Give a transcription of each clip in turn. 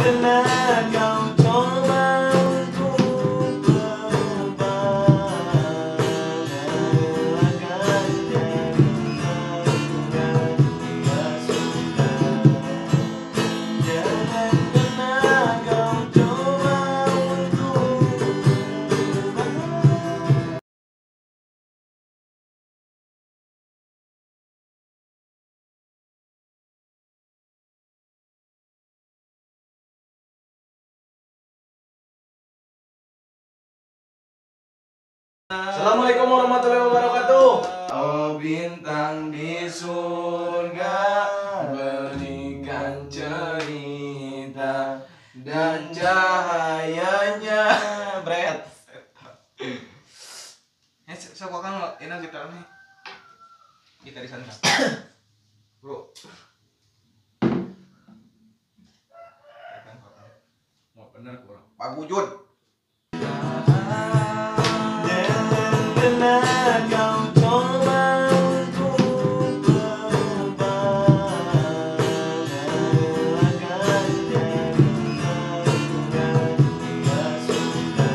pernah kau coba untuk berubah. Relakan dan lupakan sudah. Jangan pernah kau coba untuk berubah. Assalamualaikum warahmatullahi wabarakatuh. Oh bintang di surga, berikan cerita dan cahayanya. Bret. Sok kan enak gitar nih. Gitar di sana. Bro. Mau bener kurang. Pak Gujud. Jangan pernah kau coba untuk berubah. Relakan dan lupakan sudah.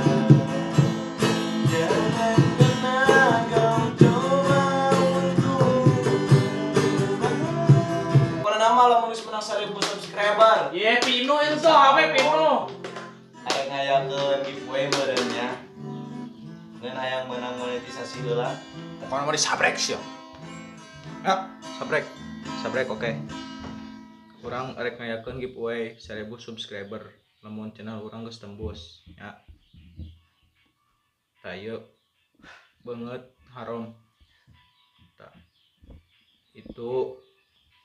Jangan pernah kau coba untuk berubah. Pokoknya nama lah geus menang 1000 subscriber. Ye Pino itu tuh apa Pino? Arek ngayakeun giveaway meureun nya. Ngeun hayang menang monetisasi heula. Pokoknya mau disabrek sih. Ya, sabrek. Sabrek oke. Urang arek ngayakeun giveaway 1000 subscriber. Lamun channel urang geus tembus ya. Tah ieu beungeut harom. Tah. Itu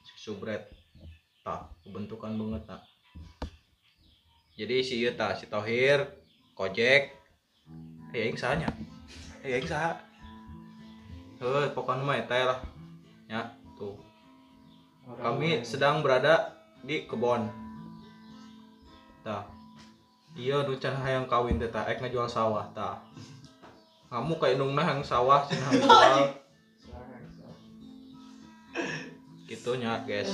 si subret. Tah, kebentukan beungeut tah. Jadi si ieu tah si Tohir, Kojek, aing saha nya? Aing saha? Heuh, pokoknya mah eta lah. Ya, tuh. Kami sedang berada di kebon. Tah. Ieu nu can hayang kawin teh tah, ek ngajual sawah tah. Kamu ka indungna hayang sawah cenah jual. Kitu nya, guys.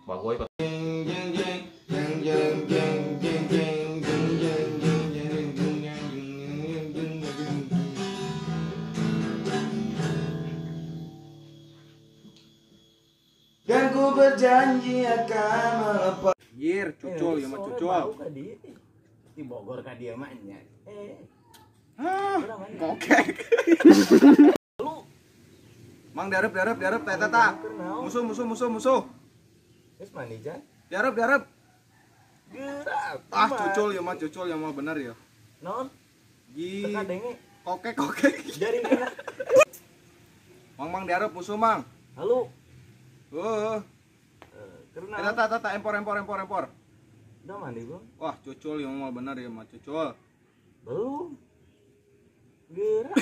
Bagoy. Dan ku berjanji akan melepas. Yir, cucul ya mah cucul. Di Bogor ka dieu mah nya. Hah, kokek. Mang diarep diarep diarep teh teh tah. Musuh musuh musuh musuh. Geus mandi jan. Diarep diarep. Gerak. Ah, cucul ya mah bener ya. Naon? Gi. Teka denge. Kokek kokek. Jari mana? Mang mang diarep musuh mang. Halo. Heeh. Karena Eta tah tah empor empor empor empor. Udah mandi belum? Wah, cucul ya mah bener ya mah cucul. Belum. Gerak.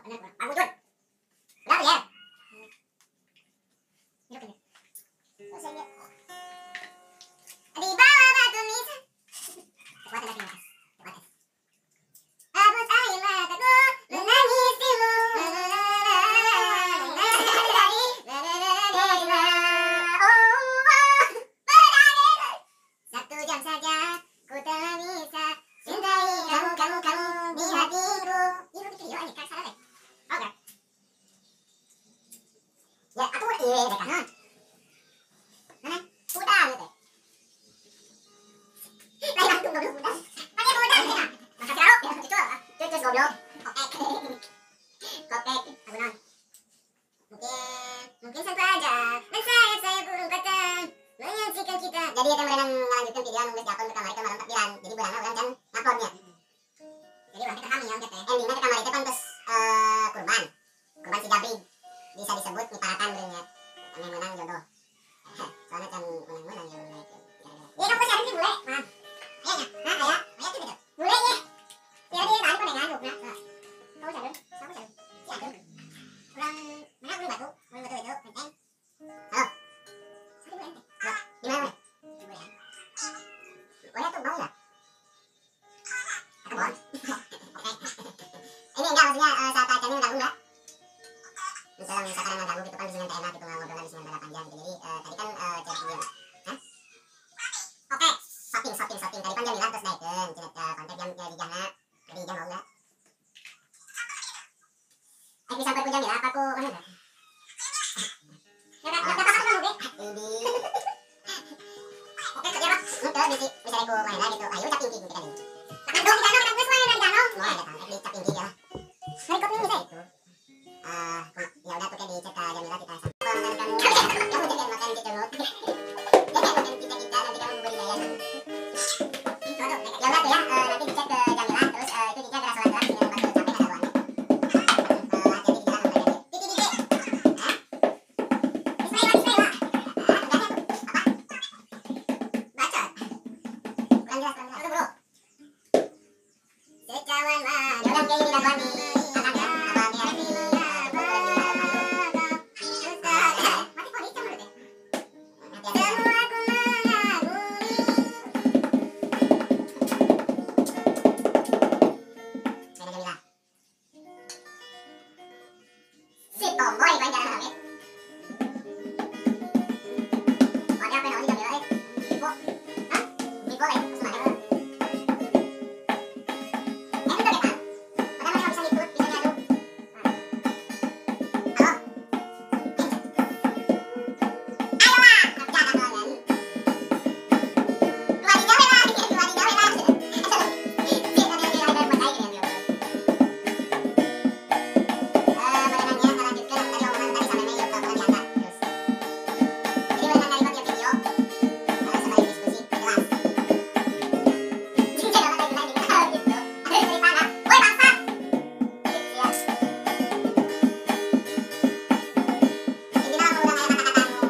Kenapa? Mungkin santai aja. Dan saya burung kacang menyaksikan kita. Jadi kita merenang melanjutkan video anu geus diupload ke kamari teh malam takbiran. Jadi bulanna urang can nguploadnya. Jadi urang teh hamil teh. Endingna ke kamari teh pan geus kurban. Kurban si maksudnya saat acaranya ngeganggu nggak? Misalnya misalkan ngeganggu gitu kan bisa nggak enak gitu ngobrolnya bisa nggak panjang gitu. Jadi tadi kan chat dia. Hah? Oke, shopping shopping tadi kan Jamila terus naikkan cenah kontak jam ya di jana. Jadi jam mau nggak? Bisa ku Jamila apa ku mana enggak? Ya enggak apa-apa kamu deh. Ini. Oke, kerja Pak. Untuk bisa bisa ku mana gitu. Ayo cap tinggi gitu kan. Nah, dong, di geus wae di danau. Mau ada kan di cap tinggi ya. Mari kopi bisa itu. Ya udah tuh kayak di chat ke Jamila kita. Kamu jangan makan cicurut. Jangan makan kita nanti kamu budidaya. Ya udah tuh ya, nanti di chat ke Jamila terus itu Cica gerak sholat gerak dengan batu capek ada doanya. Hati-hati di jalan sama Titi Titi. Hah? Display lah. Ah, tuh. Apa? Bacot. Kurang jelas, kurang jelas. Bro. Secawan mah. Ya udah kayak ini dagoan di abang ya. Abangnya di mati kok dicam deh. Hati-hati. Semua aku mengagumi. Mana Jamila? Si tomboy kan jalan oke. Ada apa namanya Jamila eh? Ibu. Hah? Ibu eh, maksudnya apa? Eh, itu deh, Padahal mereka bisa ngikut, bisa nyadu. Halo? Ayolah, jangan dong Dua di gawe lah, dua di gawe lah. Merenangnya ngelanjutkan tadi omongan tadi sama Mei yuk pernah diangkat terus. Jadi merenang dari tiap video sebagai diskusi jelas. Jadi jangan lagi gitu. Ada cerita nggak? Woi bangsat. Siap. Intinya lamun urang aya kata-kata anu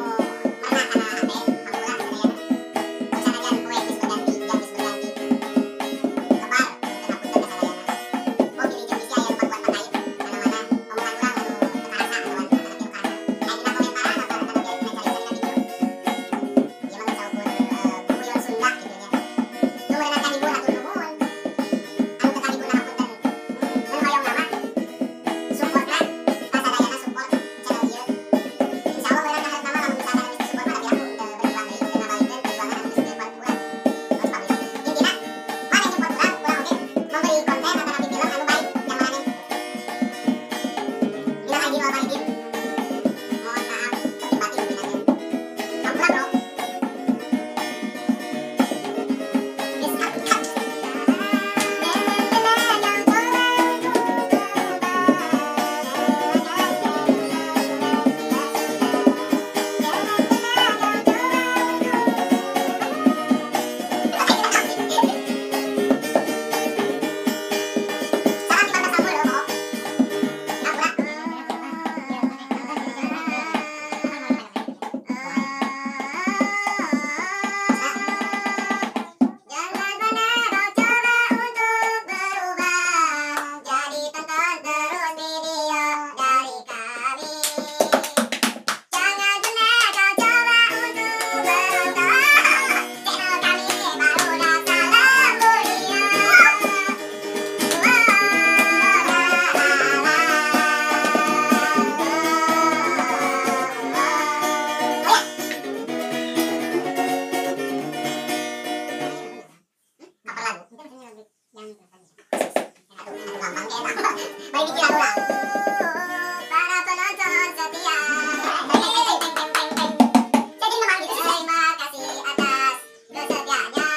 merenah kana hate, hampura sadayana. Sanajan poe geus berganti, jam geus berganti. Lebar, punten hapunten ka sadayana. Oh gini jeung bisi aya nu pakuat pakait, mana-mana omongan urang anu teu karasa atawa anu teu karasa. Aya dina komentaran atau atanapi aya dina carita dina video. Ieu mah saukur guguyon Sunda kitu nya. Nu meunang kahibur hatur nuhun. Anu teu kahibur mah hapunten. Mun hoyong mah supportna ka sadayana support channel ieu. Insyaallah meunang kaharepna mah lamun misalkan geus disupport mah da piraku teu berjuang deui, teu ngabalikeun perjuangan anu geus dibuat urang. Terus publish. Intina maneh nyupport urang, urang oge memberi konten atanapi film anu baik jang maraneh. Minal aidin wal faizin. Mohon maaf terima batin intina teh. Hampura bro. Geus cut. Salam di Bangka Sampul loh, Hampura. Jangan pernah kau coba untuk berubah. Jadi tonton terus video dari kami. Jangan pernah kau coba untuk berubah. Channel kami baru salam mulia. Cover lagu. Aduh, gampang kayak Mari bikin lagu lah. Para penonton setia. Saya jadi lemah gitu. Terima kasih atas kesetiaannya.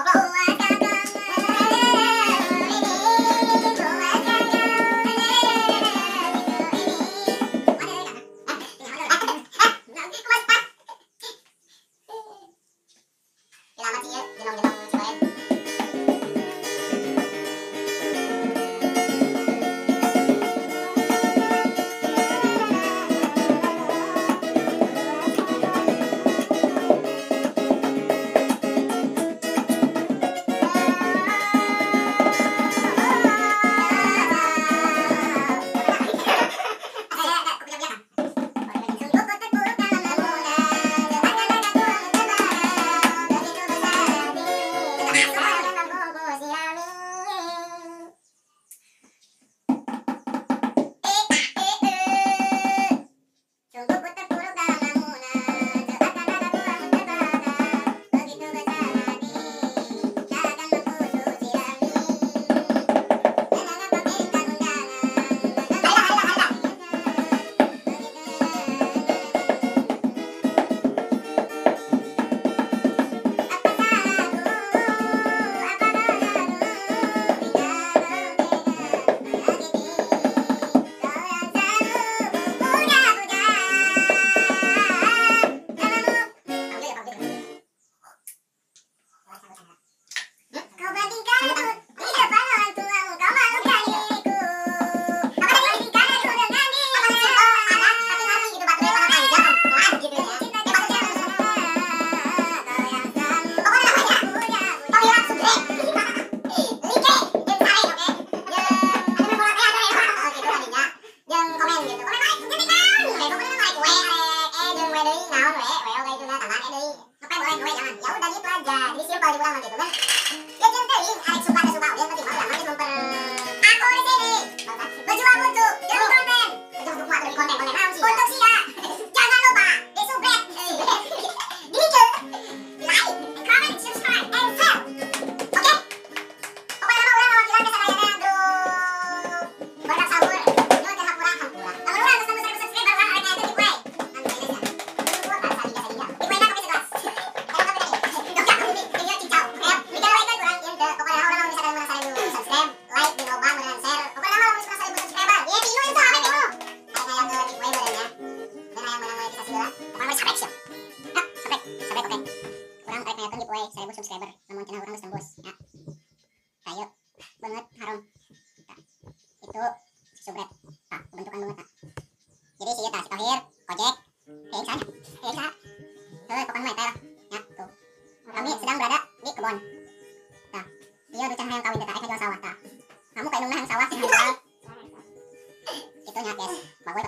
Apa? Ieu nu can hayang kawin teh rek ngajual sawah tah. Kamu ka indungna hayang sawah sih hayang. Kitu nya guys. Bagoy.